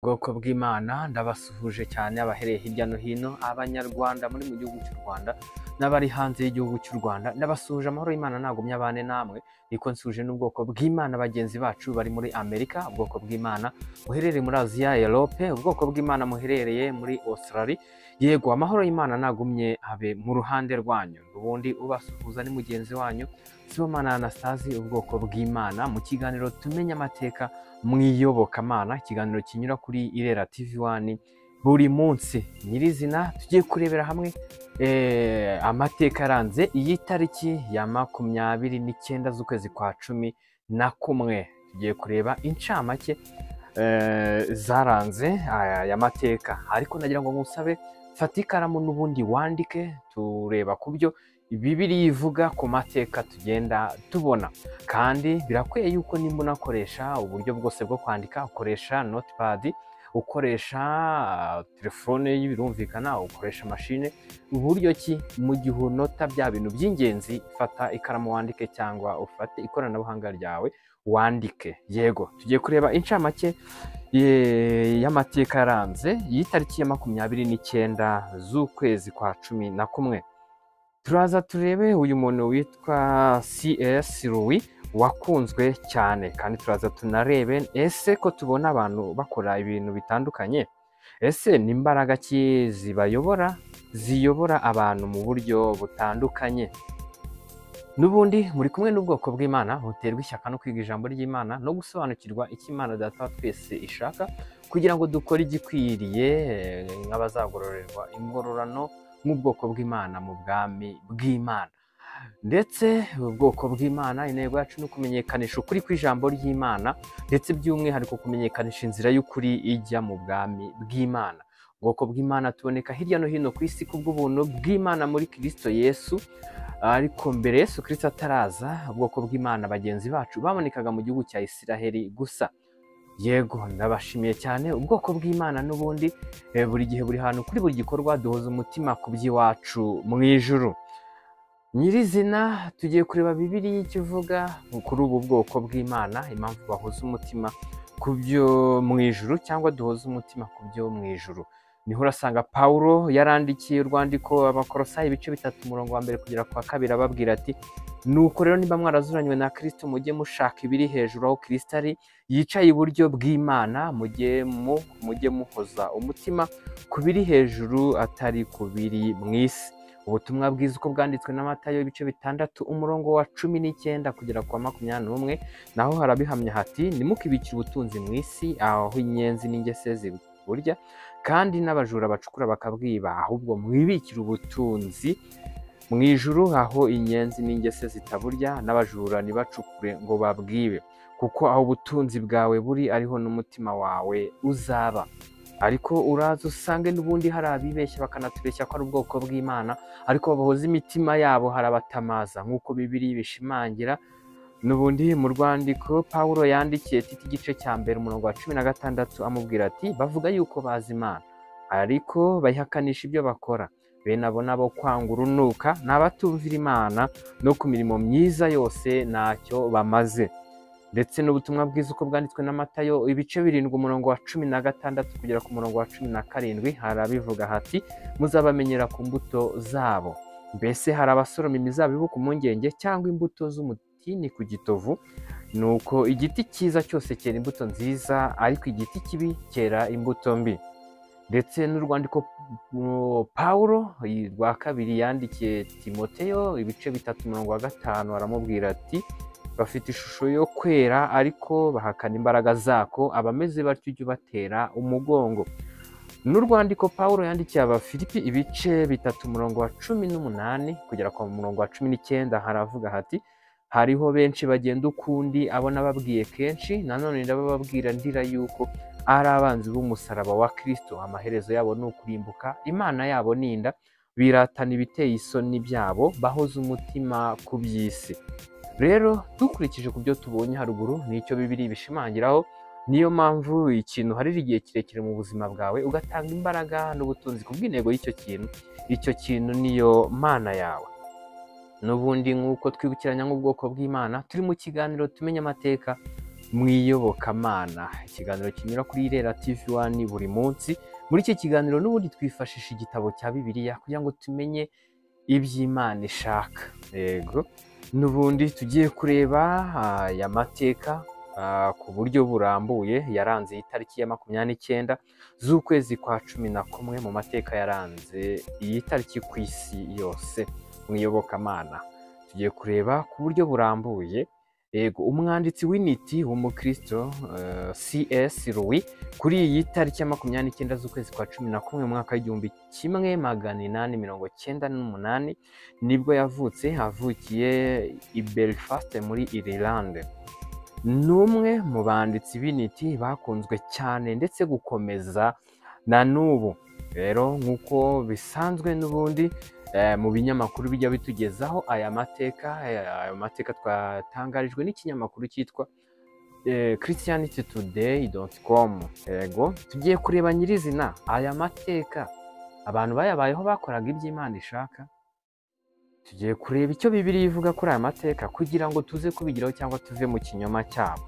Ubwoko bw'Imana ndabasuhuje cyane abahereye hirya no hino, abanyarwanda muri mu gihugu cy'u Rwanda n'abari hanze y'igihugu cy'u Rwanda, ndabasuhuje amahoro y'Imana nagumye abane namwe, niko nsuhuje n'ubwoko bw'Imana bagenzi bacu bari muri Amerika, ubwoko bw'Imana buherereye muri Aziya, Europe, ubwoko bw'Imana muherereye muri Australia, yego amahoro y'Imana nagumye abe mu ruhande rwanyu. Ubundi ubasuhuza ni mugenzi wanyu Sibomana Anastase, ubwoko bw'Imana, mu kiganiro Tumenye Amateka mu iyobokamana, ikiganiro kinyura kuri Irera TV 1 buri munsi. Nyirizina tugiye kurebera hamwe amateka yaranze iyi tariki ya 29 z'ukwezi kwa 11. Tugiye kureba incamake zaranze aya mateka, ariko nagira ngo ngusabe fata ikaramu n'ubundi wandike, tureba ku byo Bibiliya ivuga ku mateka tugenda tubona. Kandi birakwiye yuko nimba unakoresha uburyo bwose bwo kwandika, ukoresha notepad, ukoresha telefone, birumvikana ukoresha mashine, uburyo ki mu gihe unota bya bintu by'ingenzi, fata ikaramu wandike cyangwa ufate ikoranabuhanga ryawe wandike. Yego, tugiye kureba incamake y'amateka yaranze iyi tariki ya 29 z'ukwezi kwa 11. Turaza turebe uyu muntu witwa C.S. Lewis wakunzwe cyane, kandi turaza tunarebe ese ko tubona abantu bakora ibintu bitandukanye, ese ni imbaraga ki zibayobora, ziyobora abantu mu buryo butandukanye. N'ubundi muri kumwe n'ubwoko bw'Imana buterwa ishyaka no kwiga ijambo ry'Imana no gusobanukirwa icyo Imana Data wa twese ishaka, kugira ngo dukore igikwiriye nk'abazagororerwa ingororano nk'ubwoko bw'Imana mu bwami bw'Imana. Ndetse ubwoko bw'Imana, intego yacu ni ukumenyekanisha ukuri kw'ijambo ry'Imana, ndetse by'umwihariko kumenyekanisha inzira y'ukuri ijya mu bwami bw'Imana. Ubwoko bw'Imana tuboneka hirya no hino ku isi kubw'ubuntu bw'Imana muri Kristo Yesu. Ariko mbere Yesu Kristo ataraza, ubwoko bw'Imana bagenzi bacu babonekaga mu gihugu cya Isiraheli gusa. Yego, ndabashimiye cyane ubwoko bw'Imana. N'ubundi buri gihe buri hantu kuri buri gikorwa duhoza umutima ku by'iwacu mu ijuru. Nyirizina tugiye kureba Bibiliya icyo ivuga kuri ubu bwoko bw'Imana, impamvu bahoza umutima ku byo mu ijuru cyangwa duhoza umutima ku byo mu ijuru. Niho urasanga Pawulo yarandikiye urwandiko Abakolosayi ibice 3 umurongo wa 1 kugera ku wa 2, ababwira ati: nuko rero niba mwarazuranywe na Kristo, mujye mushaka ibiri hejuru aho Kristo ari yicaye iburyo bw'Imana, mujye muhoza umutima ku biri hejuru atari ku biri mu isi. Ubutumwa bwiza uko bwanditswe na Matayo ibice 6 umurongo wa 19 kugera ku wa 21, naho harabihamya hati: ntimukibikire ubutunzi mu isi aho inyenzi n'ingese ziburya kandi n'abajura bacukura bakabwiba, ahubwo mwibikire ubutunzi mu ijuru aho inyenzi n'ingese zitaburya n'abajura ntibacukure ngo babwibe, kuko aho ubutunzi bwawe buri ariho n'umutima wawe uzaba. Ariko uraza usange n'ubundi hari abibeshya bakanatubeshya ko ari ubwoko bw'Imana, ariko bahoza imitima yabo harabatamaza, nk'uko Bibiliya ibishimangira. N'ubundi mu rwandiko Pawulo yandikiye Tito igice cya 1 umurongo wa 16 amubwira ati: bavuga yuko bazi Imana ariko bayihakanisha ibyo bakora, bene abo nabo kwanga urunuka n'abatumvira Imana no ku mirimo myiza yose ntacyo bamaze. Ndetse n'ubutumwa bwiza uko bwanditswe na Matayo ibice 7 umurongo wa 16 kugera ku murongo wa 17 harabivuga hati: muzabamenyera ku mbuto zabo. Mbese hari abasoroma imizabibu ku mpungenge cyangwa imbuto z'umutini ku gitovu? Nuko igiti cyiza cyose cyera imbuto nziza, ariko igiti kibi cyera imbuto mbi. Ndetse n'urwandiko Pawulo rwa 2 yandikiye Timoteyo ibice 3 umurongo wa 5 aramubwira ati: bafite ishusho yo kwera ariko bahakana imbaraga zako, abameze batyo ujye ubatera umugongo. N'urwandiko Pawulo yandikiye Abafilipi ibice 3 umurongo wa 18 kugera ku murongo wa 19 haravuga hati: hariho benshi bagenda ukundi, abo nababwiye kenshi, nanone ndabababwira ndira yuko ari abanzi b'umusaraba wa Kristo, amaherezo yabo ni ukurimbuka, Imana yabo ni inda, biratana ibiteye isoni byabo, bahoza umutima ku by'isi. Rero dukurikije ku byo tubonye haruguru n'icyo Bibiliya ibishimangiraho, niyo mpamvu ikintu harira igihe kirekire mu buzima bwawe ugatanga imbaraga n'ubutunzi ku bw'intego y'icyo kintu, icyo kintu niyo Mana yawe. N'ubundi nk'uko twibukiranya nk'ubwoko bw'Imana, turi mu kiganiro Tumenye Amateka mu iyobokamana, ikiganiro kinyura kuri Irera TV 1 buri munsi. Muri iki kiganiro n'ubundi twifashisha igitabo cya Bibiliya kugira ngo tumenye iby'Imana ishaka. Yego, n'ubundi tugiye kureba aya mateka ku buryo burambuye yaranze iyi tariki ya 29 z'ukwezi kwa 11 mu mateka yaranze iyi tariki ku isi yose mu iyobokamana. Tugiye kureba ku buryo burambuye. Yego, umwanditsi w'intiti w'umukristo C.S. Lewis kuri iyi tariki ya 29 z'ukwezi kwa 11 mu mwaka w'1898 nibwo yavutse, avukiye i Belfast muri Ireland. Ni umwe mu banditsi b'intiti bakunzwe cyane ndetse gukomeza na n'ubu. Rero nk'uko bisanzwe n'ubundi mu binyamakuru bijya bitugezaho aya mateka, twatangarijwe n'ikinyamakuru cyitwa christianitytoday.com. Yego, tugiye kureba nyirizina aya mateka, abantu bayabayeho bakoraga iby'Imana ishaka. Tugiye kureba icyo Bibiliya ivuga kuri aya mateka kugira ngo tuze kubigiraho cyangwa tuve mu kinyoma cyabo.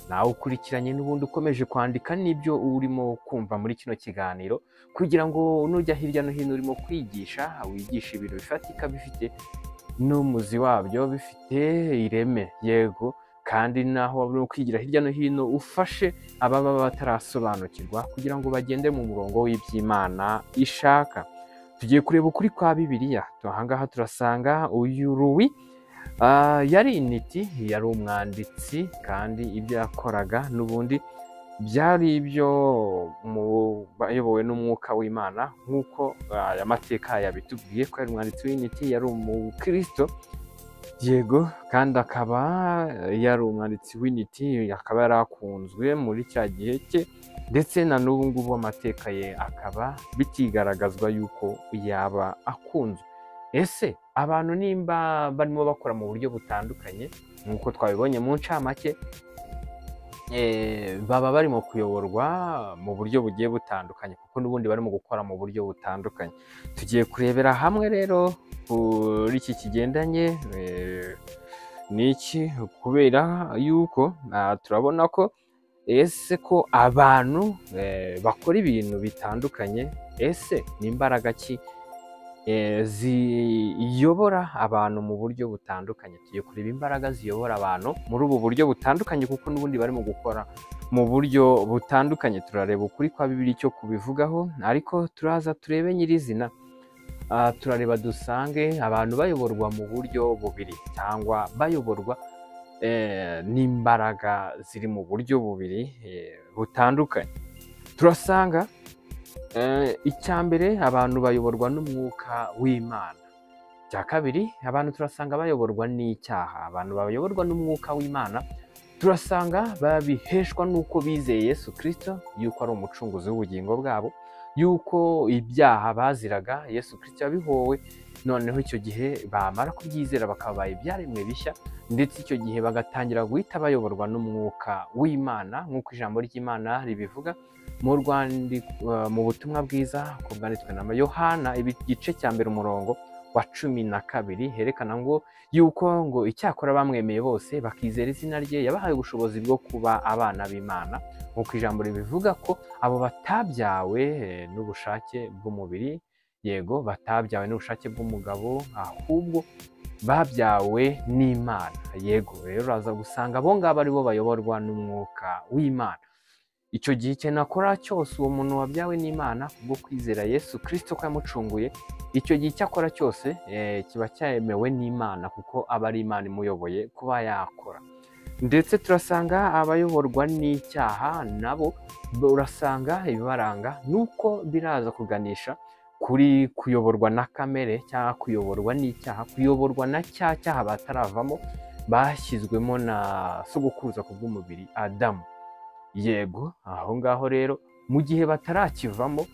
Nawe ukurikiranye n'ubundi ukomeje kwandika n'ibyo urimo kumva muri kino kiganiro, kugira ngo nujya hirya no hino urimo kwigisha, wigisha ibintu bifatika bifite n'umuzi wabyo, bifite ireme. Yego, kandi naho urimo kwigira hirya no hino ufashe ababa batarasobanukirwa kugira ngo bagende mu murongo w'iby'Imana ishaka. Tugiye kureba ukuri kwa Bibiliya. Ahangaha turasanga uyu Lewis yari intiti, yari umwanditsi, kandi ibyo yakoraga n'ubundi byari ibyo bayobowe n'umwuka w'Imana, nk'uko aya mateka yabitubwiye ko yari umwanditsi w'intiti, yari umukristo. Yego, kandi akaba yari umwanditsi w'intiti, akaba yarakunzwe muri cya gihe cye, ndetse na n'ubu ngubu amateka ye akaba bitigaragazwa yuko yaba akunzwe. Ese abantu nimba barimo bakora mu buryo butandukanye nk'uko twabibonye mu ncamake, baba barimo kuyoborwa mu buryo bugiye butandukanye, kuko n'ubundi barimo gukora mu buryo butandukanye. Tugiye kurebera hamwe rero kuri iki kigendanye n'iki, kubera yuko turabona ko ese ko abantu bakora ibintu bitandukanye, ese ni imbaraga ki ziyobora abantu mu buryo butandukanye? Tugiye kureba imbaraga ziyobora abantu muri ubu buryo butandukanye, kuko n'ubundi barimo gukora mu buryo butandukanye. Turareba ukuri kwa Bibiliya icyo kubivugaho, ariko turaza turebe nyirizina. Turareba dusange abantu bayoborwa mu buryo bubiri, cyangwa bayoborwa n'imbaraga ziri mu buryo bubiri butandukanye. Turasanga icya mbere abantu bayoborwa n'umwuka w'Imana. Icya kabiri abantu turasanga bayoborwa n'icyaha. Abantu bayoborwa n'umwuka w'Imana turasanga babiheshwa n'uko bizeye Yesu Kristo, yuko ari umucunguzi w'ubugingo bwabo, yuko ibyaha baziraga Yesu Kristo yabihowe. Noneho icyo gihe bamara kubyizera bakabaye ibyaremwe bishya, ndetse icyo gihe bagatangira guhita bayoborwa n'umwuka w'Imana, nk'uko ijambo ry'Imana ribivuga mu butumwa bwiza ko bwanditswe na Yohana igice cya mbere umurongo wa 12, herekana ngo yuko ngo icyakora bamwemeye bose bakizera izina rye yabahaye ubushobozi bwo kuba abana b'Imana, nk'uko ijambo ribivuga ko abo batabyawe n'ubushake bw'umubiri, yego batabyawe n'ubushake bw'umugabo, ahubwo babyawe n'Imana. Yego, rero uraza gusanga abo ngabo aribo bayoborwa n'umwuka w'Imana. Icyo gihe ikintu akora cyose uwo muntu wabyawe n'Imana kubwo kwizera Yesu Kristo ko yamucunguye, icyo gihe icyo akora cyose kiba cyemewe n'Imana, kuko aba ari Imana imuyoboye kuba yakora. Ndetse turasanga abayoborwa n'icyaha nabo urasanga ibibaranga nuko biraza kuganisha kuri kuyoborwa na kamere, cyangwa kuyoborwa n'icyaha, kuyoborwa na cya cyaha bataravamo bashyizwemo na sogokuruza ku bw'umubiri Adamu. Yego, aho ngaho rero mu gihe batarakivamo,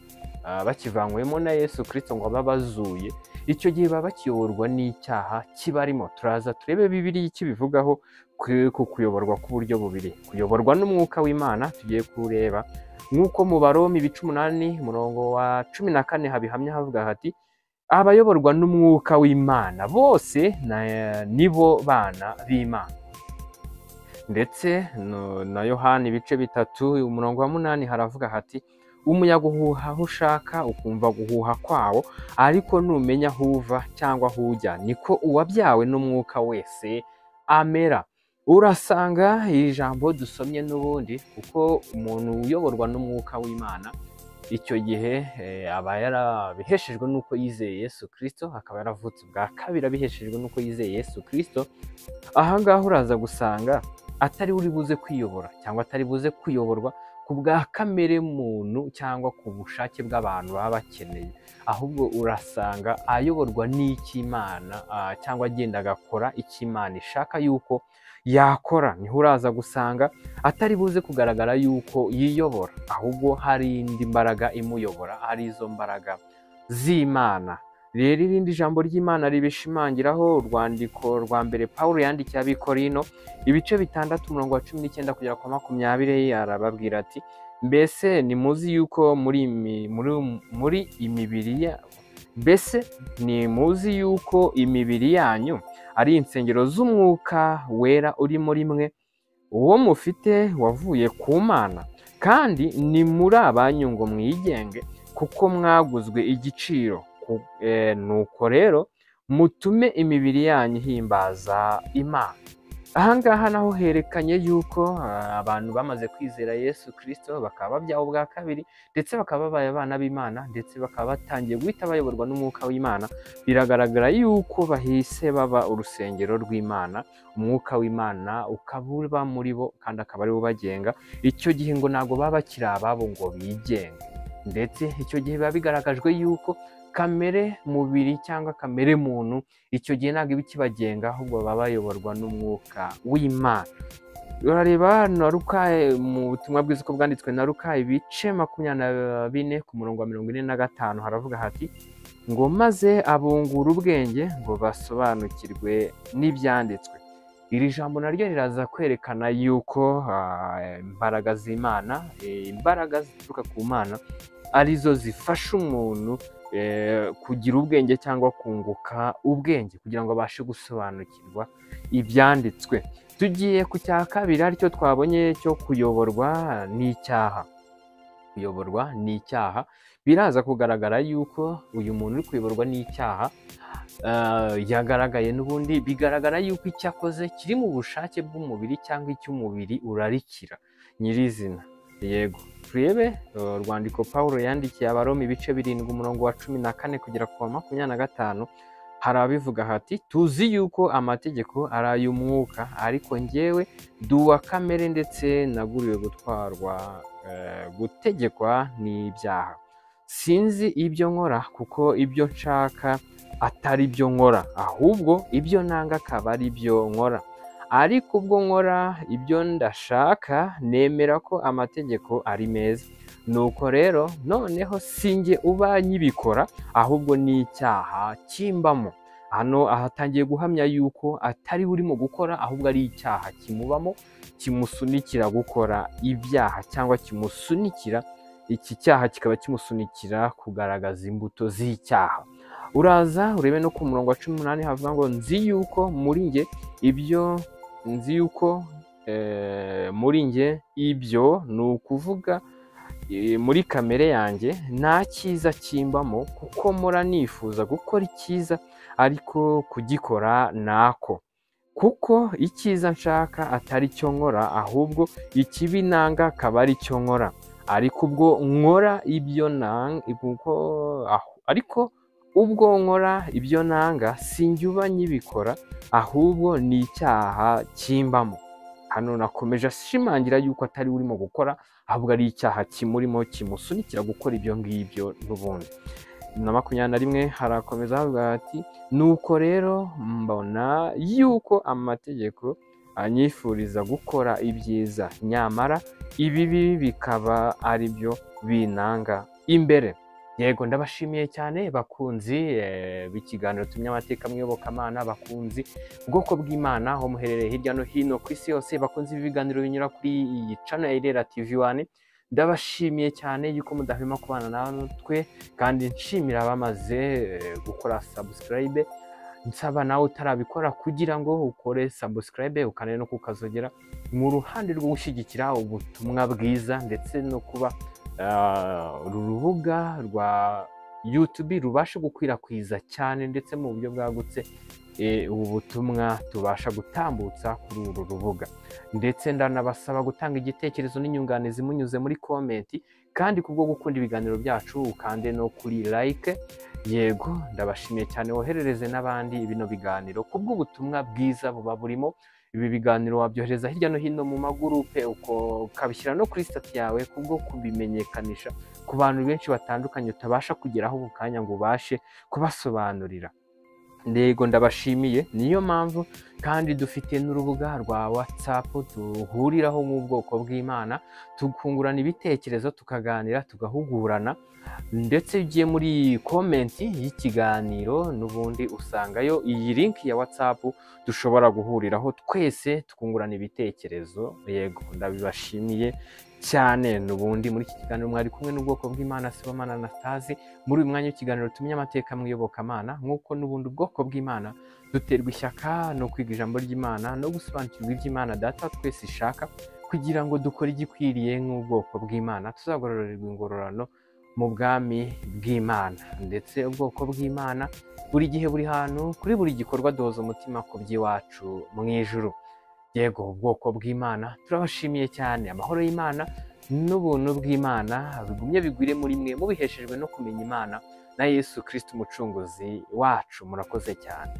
bakivanywemo na Yesu Kristo ngo babazuye, icyo gihe baba bakiyoborwa n'icyaha kibarimo. Turaza turebe Bibiliya ikibivugaho ku kuyoborwa k'uburyo bubiri, kuyoborwa n'umwuka w'Imana tugiye kureba nk'uko mu Baroma ibice 8 umurongo wa 14 habihamya havuga hati abayoborwa n'umwuka w'Imana bose nibo bana b'Imana. Ndetse na Yohani ibice 3 umurongo wa 8 haravuga hati umuyaga uhuha aho ushaka ukumva guhuha kwawo, ariko numenya aho uva cyangwa aho ujya, niko uwabyawe n'umwuka wese amera. Urasanga iri jambo dusomye n'ubundi, kuko umuntu uyoborwa n'umwuka w'Imana icyo gihe aba yarabiheshejwe n'uko yizeye Yesu Kristo, akaba yaravutse ubwa kabiri abiheshejwe n'uko yizeye Yesu Kristo. Aha ngaha uraza gusanga atari uri buze kwiyobora cyangwa atari buze kuyoborwa ku bwa kamere muntu cyangwa ku bushake bw'abantu baba bakeneye, ahubwo urasanga ayoborwa n'icy'Imana cyangwa agenda agakora icyo Imana ishaka yuko yakora. Niho uraza gusanga atari buze kugaragara yuko yiyobora, ahubwo hari indi mbaraga imuyobora, ari izo mbaraga z'Imana. Rero irindi jambo ry'Imana ribishimangiraho, urwandiko rwa mbere Pawulo yandikiye Abikorino ibice 6 umurongo wa 19 kugera kwa 20, arababwira ati mbese nimuzi yuko muri imibiri mbese nimuzi yuko imibiri yanyu ari insengero z'umwuka wera uri muri mwe, uwo mufite wavuye ku Mana, kandi ni muri abanyu ngo mwigenge, kuko mwaguzwe igiciro. Nuko rero mutume imibiri yanyu ihimbaza Imana. Aha ngaha naho herekanye yuko abantu bamaze kwizera Yesu Kristo bakaba babyawe ubwa kabiri, ndetse bakaba babaye abana b'Imana, ndetse bakaba batangiye guhita bayoborwa n'umwuka w'Imana. Biragaragara yuko bahise baba urusengero rw'Imana, umwuka w'Imana ukaba uba muri bo kandi akaba ari wo ubagenga. Icyo gihe ngo ntabwo baba bakiri ababo ngo bigenge, ndetse icyo gihe biba bigaragajwe yuko kamere mubiri cyangwa kamere muntu icyo gihe ntabwo iba ikibagenga, ahubwo baba bayoborwa n'umwuka w'Imana. Urareba na Luka mu butumwa bwiza uko bwanditswe na Luka ibice 24 ku murongo wa 45 haravuga hati ngo maze abungura ubwenge ngo basobanukirwe n'ibyanditswe. Iri jambo naryo riraza kwerekana yuko imbaraga z'Imana, imbaraga zituruka ku Mana arizo zifasha umuntu kugira ubwenge cyangwa kunguka ubwenge kugira ngo abashe gusobanukirwa ibyanditswe. Tugiye ku cya kabiri aricyo twabonye cyo kuyoborwa n'icyaha. Kuyoborwa n'icyaha biraza kugaragara yuko uyu muntu uri kuyoborwa n'icyaha yagaragaye n'ubundi, bigaragara yuko icyo akoze kiri mu bushake bw'umubiri cyangwa icy'umubiri urarikira nyirizina. Yego, turebe urwandiko Pawulo yandikiye Abaroma ibice 7 umurongo wa 14 kugera ku wa 25, hari abivuga hati tuzi yuko amategeko ari ay'umwuka, ariko njyewe duwa kamere ndetse naguriwe gutwarwa gutegekwa n'ibyaha. Sinzi ibyo nkora, kuko ibyo nshaka atari byo nkora, ahubwo ibyo nanga akaba ari byo nkora. Ariko ubwo nkora ibyo ndashaka, nemera ko amategeko ari meza. Nuko rero noneho sinjye uba nyibikora, ahubwo ni icyaha kimbamo. Hano ahatangiye guhamya yuko atari urimo gukora, ahubwo ari icyaha kimubamo, kimusunikira gukora ibyaha, cyangwa kimusunikira iki cyaha kikaba kimusunikira kugaragaza imbuto z'icyaha. Uraza urebe no ku murongo wa 18 havuga ngo nzi yuko muri njye ibyo nzi yuko muri njye ibyo ni ukuvuga muri kamere yanjye nta cyiza kimbamo, kuko mpora nifuza gukora icyiza ariko kugikora nako, kuko icyiza nshaka atari cyo nkora, ahubwo ikibi nanga akaba ari cyo nkora. Ariko ubwo nkora ibyo nanga, ariko ubwo nkora ibyo nanga sinjye uba nyibikora, ahubwo ni icyaha kimbamo. Hano nakomeje ashimangira yuko atari urimo gukora, ahubwo ari icyaha kimurimo kimusunikira gukora ibyo ngibyo n'ubundi. Na 21 harakomeza avuga ati nuko rero mbona yuko amategeko anyifuriza gukora ibyiza, nyamara ibibi bikaba ari byo binanga imbere. Yego, ndabashimiye cyane bakunzi b'ikiganiro Tumenya Amateka Mwiyobokamana, bakunzi ubwoko bw'Imana aho muherereye hirya no hino ku isi yose, bakunzi b'ibiganiro binyura kuri iyi channel ya Irera TV 1. Ndabashimiye cyane yuko mudahwema kubana natwe, kandi nshimira abamaze gukora subscribe. Nsaba nawe utarabikora kugira ngo ukore subscribe, ukane no kukazogera mu ruhande rwo gushyigikira ubutumwa bwiza, ndetse no kuba uru rubuga rwa YouTube rubashe gukwirakwiza cyane ndetse mu buryo bwagutse ubu butumwa tubasha gutambutsa kuri uru rubuga. Ndetse ndanabasaba gutanga igitekerezo n'inyunganizi munyuze muri comment, kandi kubwo gukunda ibiganiro byacu ukande no kuri like. Yego, ndabashimiye cyane, woherereze n'abandi bino biganiro kubw'ubutumwa bwiza buba burimo. Ibi biganiro wabyohereza hirya no hino mu magurupe, ukabishyira no kuri status yawe kubwo kubimenyekanisha ku bantu benshi batandukanye utabasha kugeraho ako kanya ngo ubashe kubasobanurira. Yego, ndabashimiye. Niyo mpamvu kandi dufite n'urubuga rwa WhatsApp duhuriraho nk'ubwoko bw'Imana, tukungurana ibitekerezo, tukaganira, tugahugurana. Ndetse iyo ugiye muri comment y'ikiganiro n'ubundi usangayo iyi link ya WhatsApp dushobora guhuriraho twese tukungurana ibitekerezo. Yego, ndabibashimiye cyane. N'ubundi muri iki kiganiro mwari kumwe n'ubwoko bw'Imana, Sibomana Anastase. Muri uyu mwanya w'ikiganiro tumenye amateka mu iyobokamana, nk'uko n'ubundi ubwoko bw'Imana duterwa ishyaka no kwiga ijambo ry'Imana no gusobanukirwa iby'Imana Data wa twese ishaka, kugira ngo dukore igikwiriye nk'ubwoko bw'Imana, tuzagororerwa ingororano mu bwami bw'Imana. Ndetse ubwoko bw'Imana buri gihe, buri hantu, kuri buri gikorwa duhoza umutima ku by'iwacu mu ijuru. Yego, ubwoko bw'Imana turabashimiye cyane. Amahoro y'Imana n'ubuntu bw'Imana bigumye bigwire muri mwe, mubiheshejwe no kumenya Imana na Yesu Kristo umucunguzi wacu. Murakoze cyane.